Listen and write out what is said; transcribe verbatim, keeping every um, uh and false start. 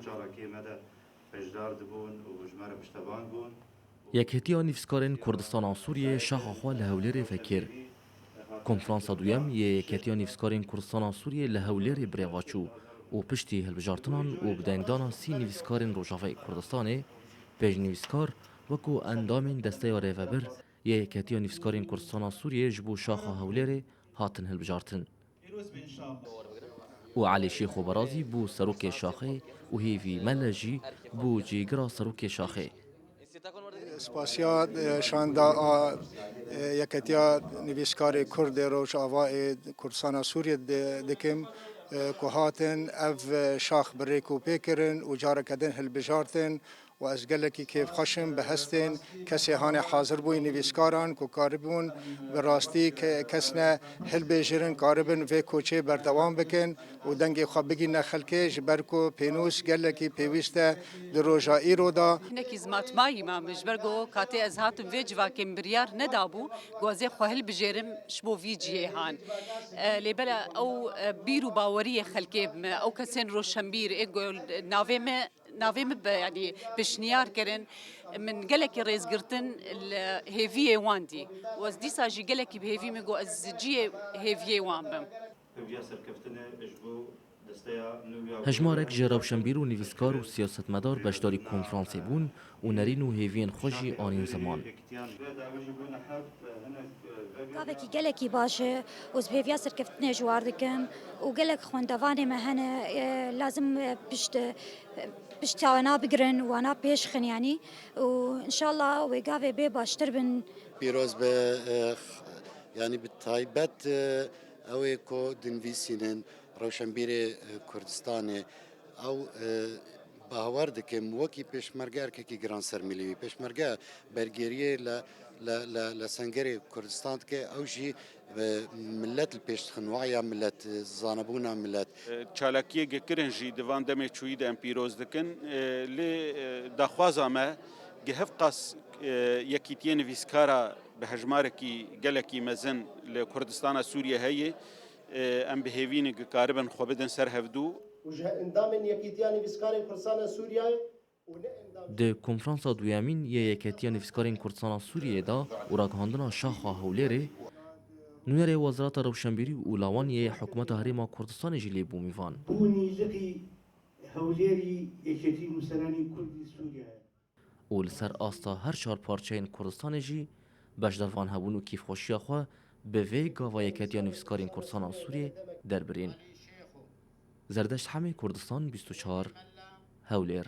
Carekê me de beşdar dibûn û ji me re piştevan bûn. Yeketiya Nivîskarên Kurdistana Sûriyê şaxa xwe li Hewlêrê vekir. Konferansa duyem yê Yeketiya Nivîskarên Kurdistana Sûriyê li Hewlêrê birêva çû û piştî hilbijartinan û bi dengdana sî nivîskarên Rojavayê Kurdistanê, pêş nivîskar wekû endamên Desteya Rêvebir yê Yeketiya Nivîskarên Kurdistana Sûriyê ji bo şaxa Hewlêrê hatin hilbijartin. Û Elî Şêxo Berazî bû serokê şaxê û Hêvî Mele jî bû cîgira serokê şaxê. Spasiya, e, şanda a, e, Yeketiya Nivîskarê Kurd ê Rojavayê Kurdistana Sûriyê di-, dikim, e, ku hatin ev, e, şax bi rêk û pê kirin û careke din hilbijartin. Û ez gelekî kêfxweş im, bi hestên kesê hanê hazir bûyî nivîskaran ku karibûn bi rastî ke-, kesne hilbêjirin, karibin vê koçê berdewam bikin û dengê xwe bigîne xelkê, ji ber ku pênûs gelekî pêwîst e di roja îro de. Hinekî zimatmayî ma min, ji ber ku katê ez hatim vê civakê min biryar nedabû ku ez ê xwe hilbijêrim ji bo vî cihê han. E, lê bela ew, e, bîr û baweriyê xelkê bi me, ew kesên roşenbîr ê ku navê me navê min bi, yanî pêşniyar kirin. Min gelekî rêzgirtin li hêviyê wan dî. Û ez dîsa jî gelekî bi hêvî min got ez cihê hêviyê wan bim. Hêviya serkeftinê ji bo desteya nû ya Hejmarek ji rewşenbîr û nivîskar û siyasetmedar beşdarî konferansê bûn û nerîn û hêviyên xwe jî anîn ziman. Gavekî gelekî baş e û ez bi hêviya serkeftinê ji war dikim û gelek xwendevanê me hene, e, lazim, e, pişt, e, pişta wana bigirin, wana pêş xin yanî û înşallah wê gavê bê baştir bin. Pîroz be, e, x-, yanî bi taybet, e, ew ê ku dinivîsînin rewşenbîrê, e, Kurdistanê, ew, e, bawer dikim wekî pêşmerge erkekî giran ser milî wî. Pêşmerge bergêriyê li, li, li, li sengerê Kurdistan dike, ew jî, e, millet li pêş dixin, waya millet, e, zanebûna millet. E, çalakiyê gikirin jî di van demê çûyî de em pîroz dikin. E, lê, e, daxwaza me gi hevqas, e, yekîtiyê nivîskara bi hejmarekî gelekî mezin li Kurdistana Sûriyê heye. E, em bi hêvî ne ku karibin xwe bidin ser hevdû. Û ji endamên Yekîtiya Nivîskarên Kurdistana Sûriyeyê û ne endam Di konferansa duyemîn yê Yeketiya Nivîskarên Kurdistana Sûriyê de û ragihandina şaxa Hewlêrê, nûnerê Wezareta Rewşenbîrî û lawan yê Hikûmeta Herêma Kurdistanê jî lê bû mîvan. Bûnî liqî Hewlêrî Yeketî Nûseranî Kurdî Sûriyeyê. Û li ser asta her çar parçeyên Kurdistanê jî beşdarvan hebûn û kîfxweşiya xwe bi vê gava Yeketiya Nivîskarên Kurdistana Sûriyê derbirîn. Zerdeşt Hemê, Kurdistan bîst û çar, Hewlêr.